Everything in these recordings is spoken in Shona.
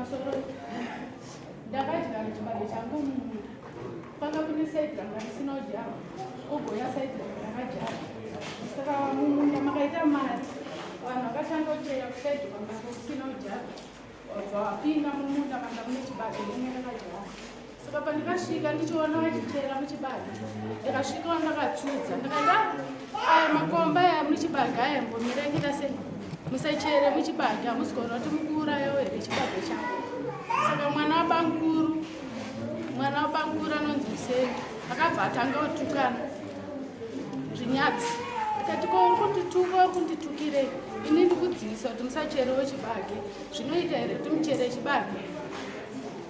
Pamusoro, ndakadyara chibage changu mumunda. Kwanga kune saidi ranga risina kudyarwa, kogouya saidi ranga rakadyarwa. Saka mumunda makaita mari, vanhu vakatanga kuchera kusaidi kwanga kusina kudyarwa, vabva vapinda mumunda manga mune chibage rimwe rakadyarwa. Saka pandikasvika ndichiona vachichera muchibage, ndikasvikawo ndakatsudza, ndikati ah, aya makomba aya muchibage aya mbomira kuita sei? Musachere muchibage, hamusi kuona kuti mukuurayawo here chibage changu? Saka mwana wabamukuru, mwana wabamukuru anonzi Museni, akabva atanga kutukana zvinyadzi, akati ko uri kundituka, uri kunditukirei? Ini ndikudzivisa kuti musacherewo chibage, zvinoita here kuti muchere chibage?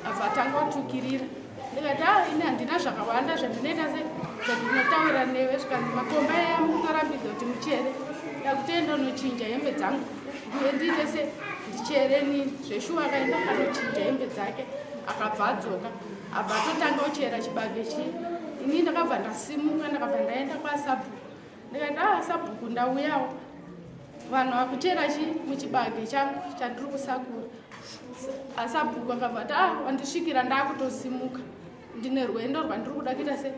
Abva atanga kutukirira, ndikati a ah, ini handina zvakawanda zvandinoita se zvandinotaura newe. Zvikanzi makomba aya mukutorambidza kuti muchere, ndakutoenda unochinja hembe dzangu ndiwe ndiite se ndichere nini. Zveshuwa akaenda akanochinja hembe dzake, akabva adzoka, abva atotanga kuchera chibage chii. Ini ndakabva ndasimuka, ndakabva ndaenda kwasabhuku, ndikati a ah, sabhuku, ndauyawo, vanhu vakuchera chi muchibage changu chandiri kusakura. Asabhuku akabva ati ah, wandisvikira ndakutosimuka, ndine rwendo rwandiri kuda kuita se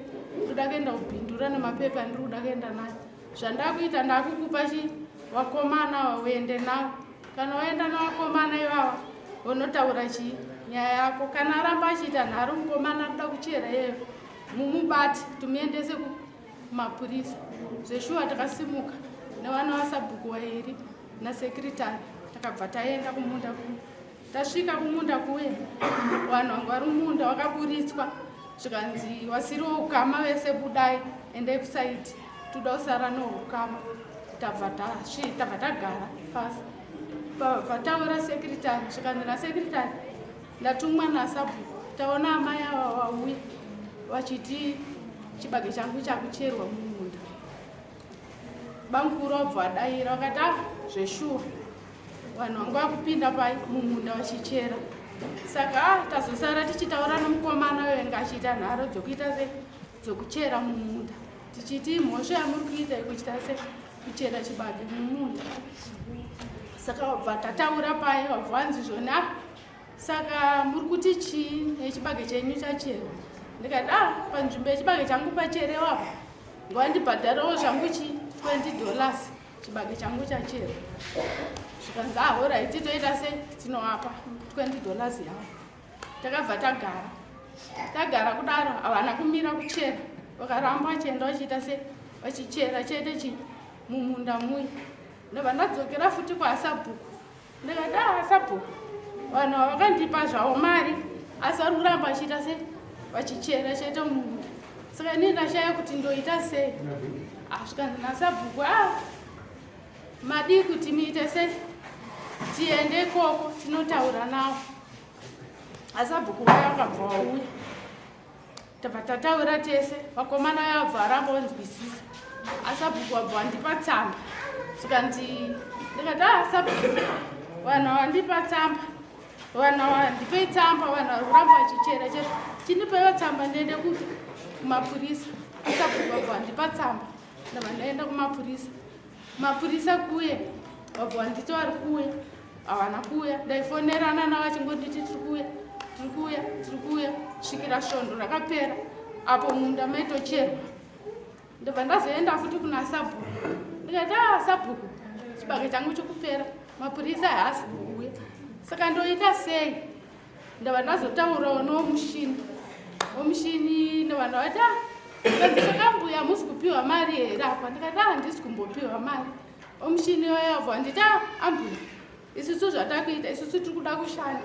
ndoda kuenda kubhindura nemapepa andiri kuda kuenda nayo. Zvandakuita, ndakukupa chi vakomana uende navo. Kana waenda navakomana ivava, vonotaura chii nyaya yako. Kana aramba achiita nharo mukomana anoda kuchera iyeyo, mumubati tumuendese kumapurisa. Zveshuwa takasimuka nevana vasabhuku vairi nasekretary, takabva taenda kumunda kuya. Tasvika kumunda kuya, vanhu vanga vari mumunda vakaburitswa, zvikanzi wasiriwo ukama vese budai, endai kusaidi, toda kusara noukama. Tabva tabva tagara pasi, pataura sekretary, zvikanzi nasekretary, ndatumwa nasabhuku, taona amai ava vauya vachiti chibage changu chakucherwa mumunda. Bamukuru wabva adaira vakati ah, zveshuwa vanhu vanga vakupinda pai mumunda vachichera. Saka ah, tazosara tichitaura nomukomana uyo anga achiita nharo dzokuita se dzokuchera mumunda, tichiti mhosva yamuri kuita ikuchita se kuchera chibage mumunda. Saka wabva tataura paye, wabva wanzi zvona ah, saka muri kuti chii nechibage chenyu chacherwa? Ndikati ah, panzvimbo yechibage changu pacherewa apa, ngavandibhadharewo zvangu chi 20 dollars, chibage changu chacherwa. Zvikanzi ah, horaiti, toita sei, tinovapa 20 dollars yavo. Takabva tagara, tagara kudaro, havana kumira kuchera, vakaramba vachienda vachiita se vachichera chete chi mumunda muya. Ndobva ndadzokera futi kwasabhuku, ndikati ah, sabhuku, vanhu vakandipa zvavo mari, asi vari kuramba vachiita se vachichera chete mumunda. Saka inini ndashaya kuti ndoita sei. Zvikanzi nasabhuku ah, madii kuti muite se tiende ikoko tinotaura navo. Asabhuku vaya vakabva vauya, tabva tataura tese, vakomana vaya vabva varamba vanzwisisa. Asabhuku vabva vandipa tsamba, zvikanzi, ndikati ah, sabhuku, vanhu vandipa tsamba, vanhu vandipei tsamba, vanhu vari kuramba vachichera chera, chindipeiwo tsamba ndiende kupi kumapurisa. Asabhuku vabva vandipa tsamba, ndabva ndaenda kumapurisa. Mapurisa kuye vabva vanditi vari kuuya, havana kuuya. Ndaifonerana navo vachingonditi tiri kuuya, tiri kuuya, tiri kuuya, svikira svondo rakapera apo munda maitocherwa. Ndobva ndazoenda futi kuna sabhuku, ndikati ah, sabhuku, chibage changu chokupera, mapurisa haasi kuuya, saka ndoita sei? Ndabva ndazotaurawo nomushini, omushini, ndobva ndavati ah, saka mbuya hamusi kupiwa mari here apa? Ndikati ah, handisi kumbopiwa mari. Omushini wayabva nditi ah, ambuya, isusu zvatakuita, isusu tiri kuda kushanda,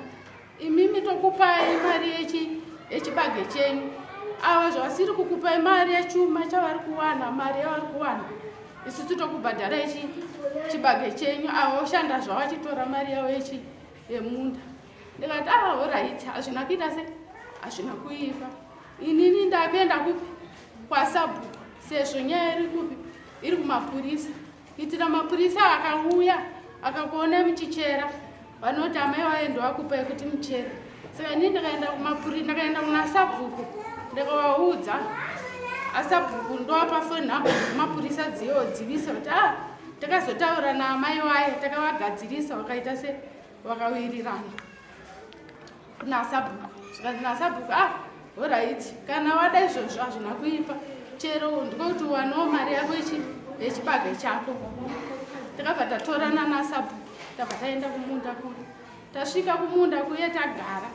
imimi tokupai mari yechibage chenyu. Ava zvavasiri kukupai mari yechuma chavari kuwana, mari yavari kuwana, isusu tokubhadhara ichi chibage chenyu. Ava voshanda zvavo vachitora mari yavo yechi yemunda. Ndikati ah, horaiti, hazvina kuita se hazvina kuipa. Inini ndakuenda kupi? Kwasabhuku, sezvo nyaya iri kupi? Iri kumapurisa, kuitira mapurisa akauya akakuona muchichera, vanoti amai vaye ndovakupai kuti muchere. Saka inini ndakaenda kumapurisa, ndakaenda kuna sabhuku, ndikavaudza. Asabhuku ndowapa phone number dzemapurisa dziyo dzivisa kuti ah, takazotaura naamai vaye, takavagadzirisa, vakaita se vakawirirana. Kuna sabhuku. Zvikanzi nasabhuku, ah, horaiti, kana wada izvozvo hazvina kuipa, chero ndiko kuti uwanewo mari yako yechibage chako. Takabva tatorana nasabhuku, tabva taenda kumunda kuya. Tasvika kumunda kuye tagara,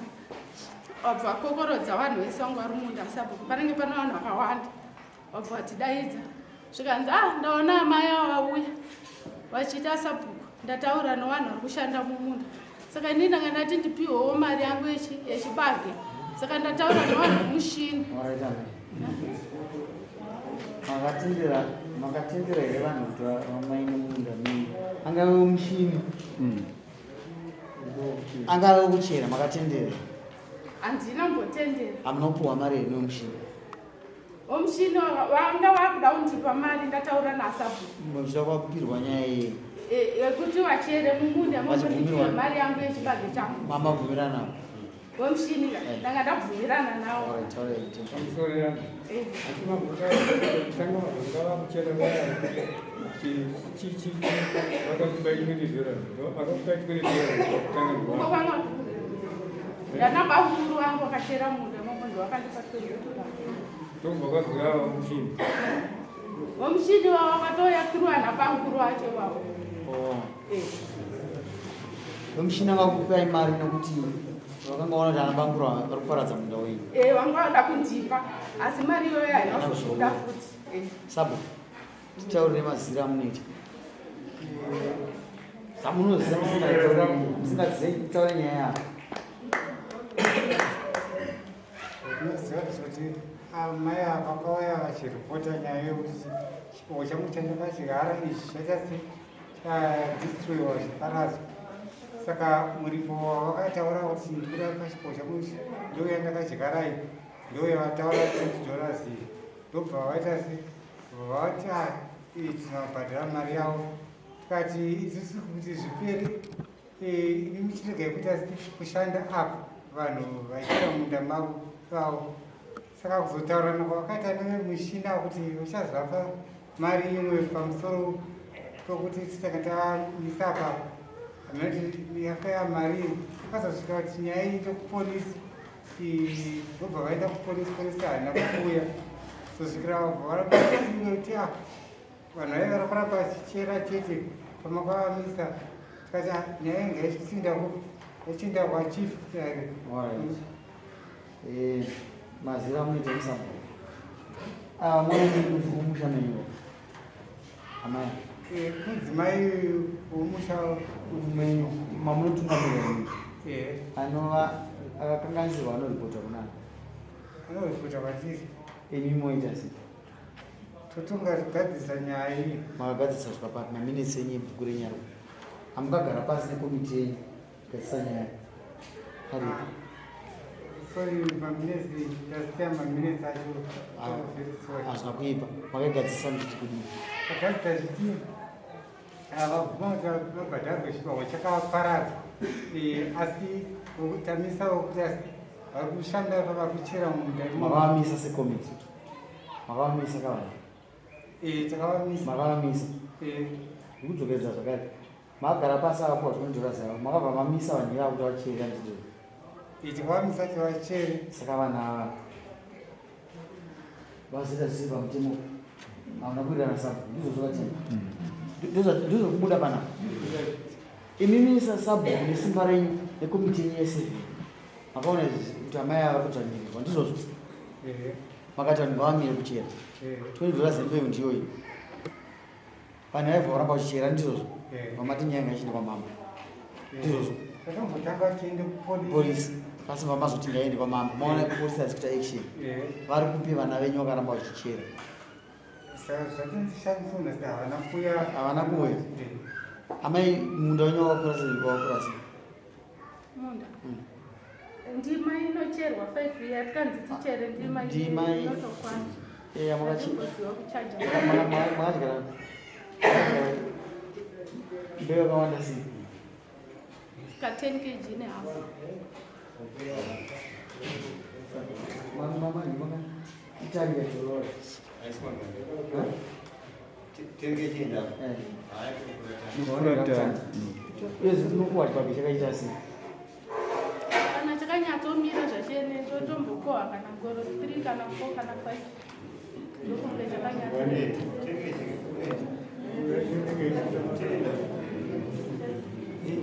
wabva kokorodza vanhu vese vanga vari munda sabhuku, panenge pane vanhu vakawanda. Wabva watidaidza, zvikanzi, ah, ndaona amai ava vauya vachiita sabhuku, ndataura nevanhu vari kushanda mumunda, saka inini ndanga ndati ndipiwewo mari yangu yechibage, saka ndataura nevanhu vemushini. Makatendera, makatendera here vanhu kuti vamaine munda menyu, angave wemushini, angave wekuchera? Makatendera? Handina mbotendera. Hamunopuhwa mari here newemushini? Omushini wanga wakuda kundipa mari, ndataura nasabhuku. Muchida kwakupirwa nyaya iyi yekuti vachere mumunda, Vachibvumirwa. mondipiwe mari yangu yechibage changu. Mamabvumirana? Wemushini ndanga ndabvumirana nawo. Alright, alright. Pamusoro yangu. Asi mabvutanga mabvunga vakuchera vaya chichi vakakupa $20, vakakupa $20 kutanga. Uko Ndiwavo. kwanga ndana bakuru vangu vakachera munda imomo, ndovakandipa $20. Ndobva kwazouya muchini. Wemushini wavo vakatouya through ana bamukuru vacho vavo. Oh. Vemushini vakakupai mari nekuti vakanga vaona kuti ana banguru vari kuparadza munda wenyu? Eh, vanga vada kundipa, asi mari iyoyo haina kuzobuda futi. Sabo, titaurire mazira amunoita zvamunoziva, musingazive kutaura nyaya yako. Tinoziva kuti amai ava vakauya vachiripota nyaya yekuti chipoko changu chandakadyara ichi chaita se chadestroyiwa, chiparadzwa. Saka muripo wavakataura kuti ndikuda pachipoko changu ichi ndo yandakadyarai, ndo yavataura $20 iyi. Ndobva vaita se vati, "Ah, iyi tinobhadhara mari yavo." Tikati isusu kuti zvipere, imi muchiregai kuita kushanda apa vanhu vachiita munda mavo vavo. Saka kuzotaurirana kwavakaita nevemushina kuti uchazvapa mari imwe pamusoro pokuti saka tamisa apa, anoti yakaya mari iyi. Akazosvika kuti nyaya iyi ndekupolisi, ndobva vaenda kupolisi, polisi haina kuuya. Zosvikira kuti ah, vanhu vaiva vari kuramba vachichera chete pamakavamisa. Tikati, "Ah, nyaya inga ichiinda kwachief." Alright. Mazira amunoita musambo, ava mwana umusha menyu, amai? Mudzimai womusha. Menyu mamunotungamirira imi. Anova akakanganisirwa anoripota kunani? Anoripota kwatiri. Imi moita sei? Totonga kugadzirisa nyaya iyi. Makagadzirisa kusvika papi? Maminitsi enyu ebhuku renyaro hamukagara pasi nekomiti yenyu gadzisa nyaya aripo? Sorry, maminitsi ndasiya maminitsi acho. Very sorry. Hazvina kuipa. Makagadzirisa muchiti kudii? Tagadzisa zviti vabvuma kuti vabhadharwe chipako chakaparadzwa, asi tamisawo kuti asi vari kushanda vari kuchera mumunda imomo. Makavamisa sekomiti? Makavamisa kavanhu? Takavamisa. Makavamisa? Eh. Ndikudzokeredza zvakare, makagara pasi akapuwa $20 avo, makabva mamisa vanhu ivavo kuti vachere, handiti? Takavamisa kuti vachere. Saka vanhu ava vazoita zvisiri pamutemo, havana kuwirirana sabhuku, ndizvo zvakatema, ndizvokubuda panapa. Imimi sabhuku nesimba renyu nekomiti yenyu yese makaona izvi kuti amai ava vari kudzvanyirirwa, ndizvozvo? Makati vanhu ngavamire kuchera. $20 yembeyo ndiyoyi, vanhu vaibva varamba vachichera, ndizvozvo? Vamati nyaya ngaichienda kwamambo, ndizvozvo? Takambotanga tiende kupolisi. Polisi, asi vamazoti ngaende kwamambo, maona polisi haisi kuita action. Vari kupi vana venyu vakaramba vachichera? Saka zvatinzishandisa havana kuuya. Havana kuuya. Amai, munda wenyu wakakura sei? Wakakura sei? Munda ndima inocherwa 5 yatikanzi tichere, ndima Ndima inotokwana. Eya, Atimboziva kuchaja. Makadyara mbeu yakawanda sei? Ka 10 kg nehafu. Italia. Uyezve unokuwa chibage chakaita sei? Kana chakanyatso chene ndotombokohwa kana ngoro 3 kana 4 kana 5 ndokunge chakanyatsa.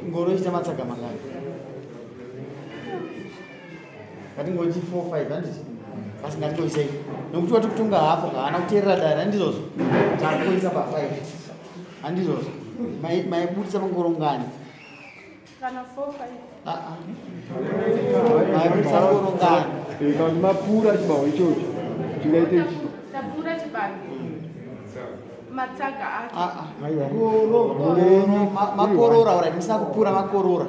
Ngoro ichiita matsaga mangani? Ngatingoti 4 5 handiti? Asi ngatingoisei nokuti wati kutonga hapo haana kuteerera dare, handizvozvo? Takuisa pa 5, handizvozvo? Maibudisa pangoro ngani? Kana 4 5. Ah, ah. Maibudisa ngoro ngani? Kana kuti mapura chibaho ichocho chingaite Tapura chibage matsaga ake. Ah, ah. Ngoro, ngoro, makorora, alright, musina kupura, makorora.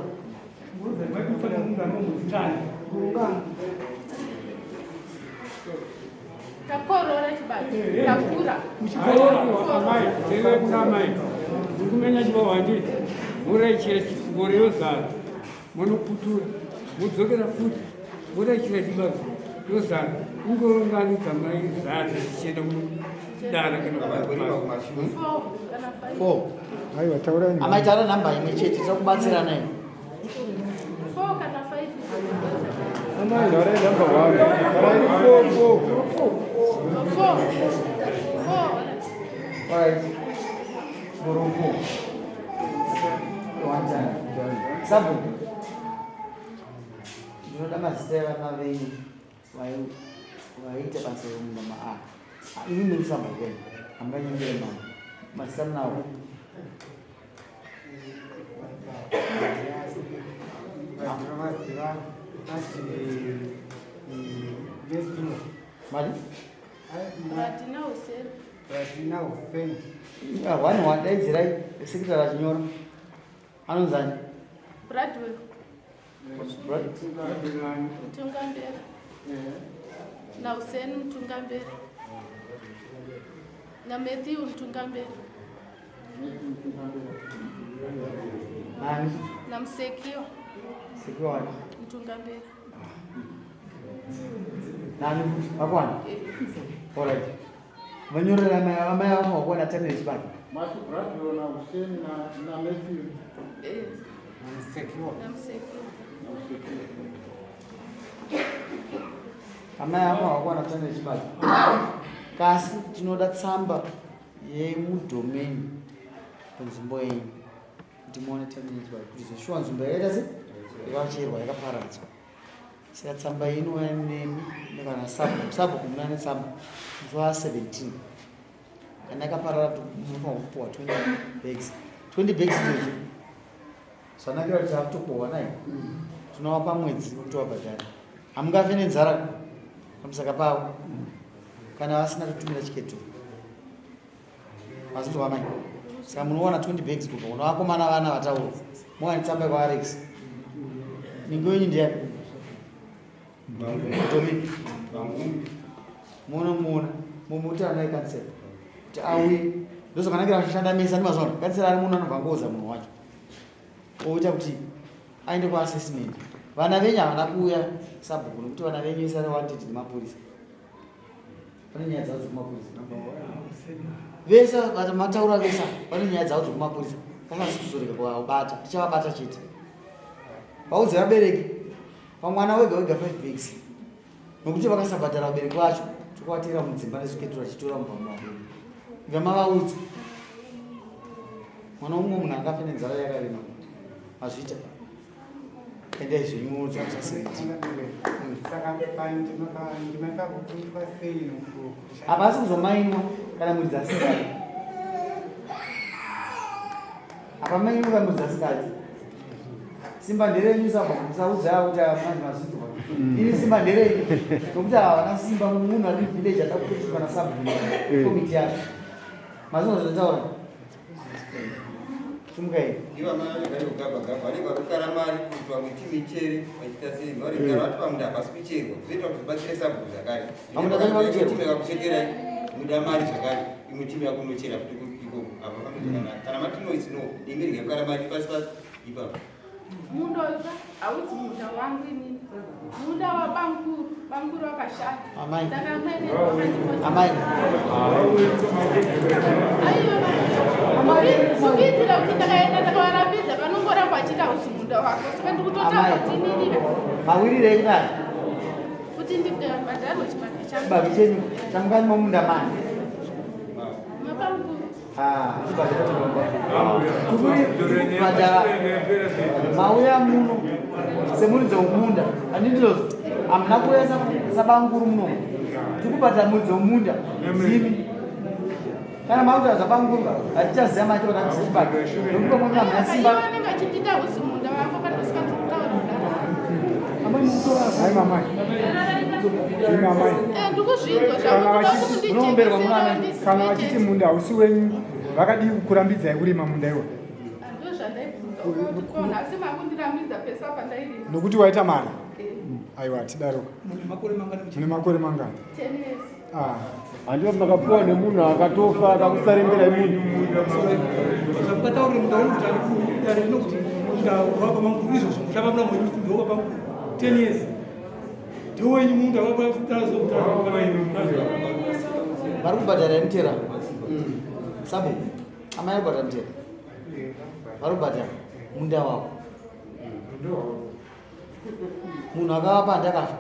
Takorora chibage takura. Amai, teve kuna amai, muri kumenya chibaho handiti? Muraichira ngoro yozara, munoputura, modzokera futi, moraichira chibage yozara. Ingoro ngani dzamaizadza dzichienda kunodara kana kumapasi? 4 kana 5. 4. Aiwa, taurai. Amai, taura nhamba imwe chete, tiri kubatsirana imi. 4 kana 5. Amai, taurai namba one. Taurai four, four. 4 4. Alright. Ngoro 4. One time. Sabhuku. Ndinoda mazita evana venyu vaiita basa romumba maa. Imi muri sabhuku wenyu. Hamunganyengere mama. Mazita munawo. Vandinovaziva ati Matthew. Mari? Radina Hussein. Radina Hussein. One one, daidzirai secretary achinyora. Anonzani? Bradwell. Mutungamberi naHussein Mutungamberi naMatthew Mutungamberi. Nani? NaMusekiwa. Sekiwa wani? Mutungamberi. Nani futi? Vakwana? Alright. Vanyorera amai, amai vavo vakuona tani rechibage. Mati Bradwell naHussein naMatthew. Eh, naMusekiwa. NaMusekiwa. NaMusekiwa. Amai avo vakuwana tani rechibage, kasi tinoda tsamba yemudomain kunzvimbo yenyu kuti muone tani rechibage, kuti zveshuwa nzvimbo yakaita se yakacherwa yakaparadzwa. Saka tsamba iyi inouya nemi nekana sabhuku. Sabhuku munouya netsamba musi wa17. Kana yakaparara, munofanira kupuwa 20 bags. 20 bags idzodzo zvanakira kuti takutokohwa nayo, tinovapa mwedzi wekuti vabhadhara. Hamungafe nenzara pamusaka pavo kana vasina kutumira chiketo vasinzwa mai. Saka munowana 20 bags kubva kuna vakomana vana vataura, mowana tsamba yekwaAlex. Ningo yenyu ndiyani? Domin munomuona, mumuti anai kansela kuti auye. Ndozvakanakira vachishanda mese andimazvaona. Kansela ari muno, anobva ngoudza munhu wacho, oita kuti aende kuassessment. Vana venyu havana kuuya, sabhuku, nokuti vana venyu vese vari wanted nemapurisa. Pane nyaya dzavo dzekumapurisa vese mataura vese, pane nyaya dzavo dzekumapurisa. Kakasi kuzorega kuvabata, tichavabata chete. Vaudze vabereki pamwana wega wega 5 bags, nokuti vakasabhadhara vabereki vacho, tokuvatera mudzimba nezviketura chitora mubva muvabereki. Ibva mavaudza mwana umwe munhu angafe nenzara yakarema. Mazviita, endai zvenyu muudza musa17. Saka ndima pakukuitwa sei? Hapasi kuzomainwa kana muridzi asingadi. Hapamainwa kana muridzi asingadi. Simba nderenyu, saba musaudza kuti manje mazvinzwa. Ini simba nderenyu, nokuti havana simba. Munhu ari village ada kutochukwa nasabhuku, komiti yacho. Mazvinzwa zvataura? Simukai. Ivo vanogabha gabha vanenge varikukara mari kuti vamwe timu ichere, vachiita sei, varigara vati pamunda hapasi kucherwa, zvoita kuti zvibatsire sabhuku zvakare. Pamunda pacho pakucherwa. Timu yakakuchekerai, muda mari zvakare, imwe timu yakunochera futi ikoko. Apa pamwe zvakanaka kana mati no is no, imi regai kukara mari pasi pasi ipapo. Munda uyu ka hauzi munda wangu inini, munda wabamukuru. Bamukuru wakashaya. Amai. Saka amwene. Amai. Aiwa, kuitira kuti ndakaenda ndakavarambidza, vanongoramba vachiti hauzi munda wako. Saka ndikutotanga Amai. kuti inini Mawirirei kudai? Kuti ndibhadharwe chibage changu. Chibage chenyu chamukanyima munda mani? Mabamukuru. Ah, Kubhadhara mauya muno semuridzi womunda handindizvozvo hamuna kuuya sabanguru muno tikubhadhara muridzi womunda zimi kana makuta zvabanguru hatichaziva maita kuti abvise chibage nokuti pamwe hamuna simba Vanenge vachindida usi munda wako kana usikanzi kutaura kudaro. Hai mamai. Imi amai. Eh, ndikuzvinzwa Kana vachiti munoomberwa munana. Kana vachiti munda hausi wenyu vakadii kukurambidzai kurima munda iwo? Ndozvandaibvunza kuti ko nhasi makundirambidza pese apa ndairima. Nokuti waita mari. Eh, Aiwa tidaroka. Mune makore mangani? 10 years. Ah. Handivo makapuwa nemunhu akatofa akakusaremberai munhu. Zvamukataurire munda wenyu kuti dare rinokuti munda wababa mukuru izvozvo muchava muna mwenyu kuti ndewababa mukuru 10 years ndewenyu munda. Vari kubhadhara mutera sabo amai ari kubhadhara mutera vari kubhadhara munda wavo munhu akavapa handakafa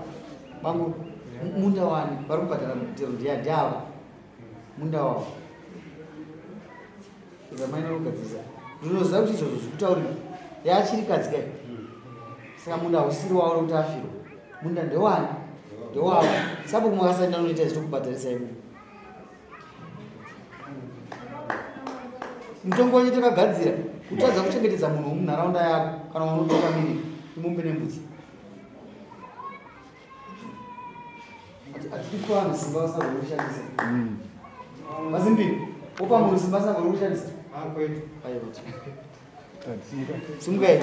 bangu munda wani vari kubhadhara mutero ndiya ndiava munda wavo zamaina kugadzirisa ndinoziva kuti izvozvo zvikutaurika yachirikadzi kai saka munda hausiri wavo nekuti afirwa munda ndewani ndewavo sabo kumwe akasaenda noita izvi tokubhadharisa imo mutongo wenyu takagadzira kutadza kuchengetedza munhu wemunharaunda yako kana waunotungamirira imombe nembudzi hatidi kupa vanhu simba vasingagoni kushandisa vazimbiri wopa munhu simba asingagoni kushandisa aiwa simukai.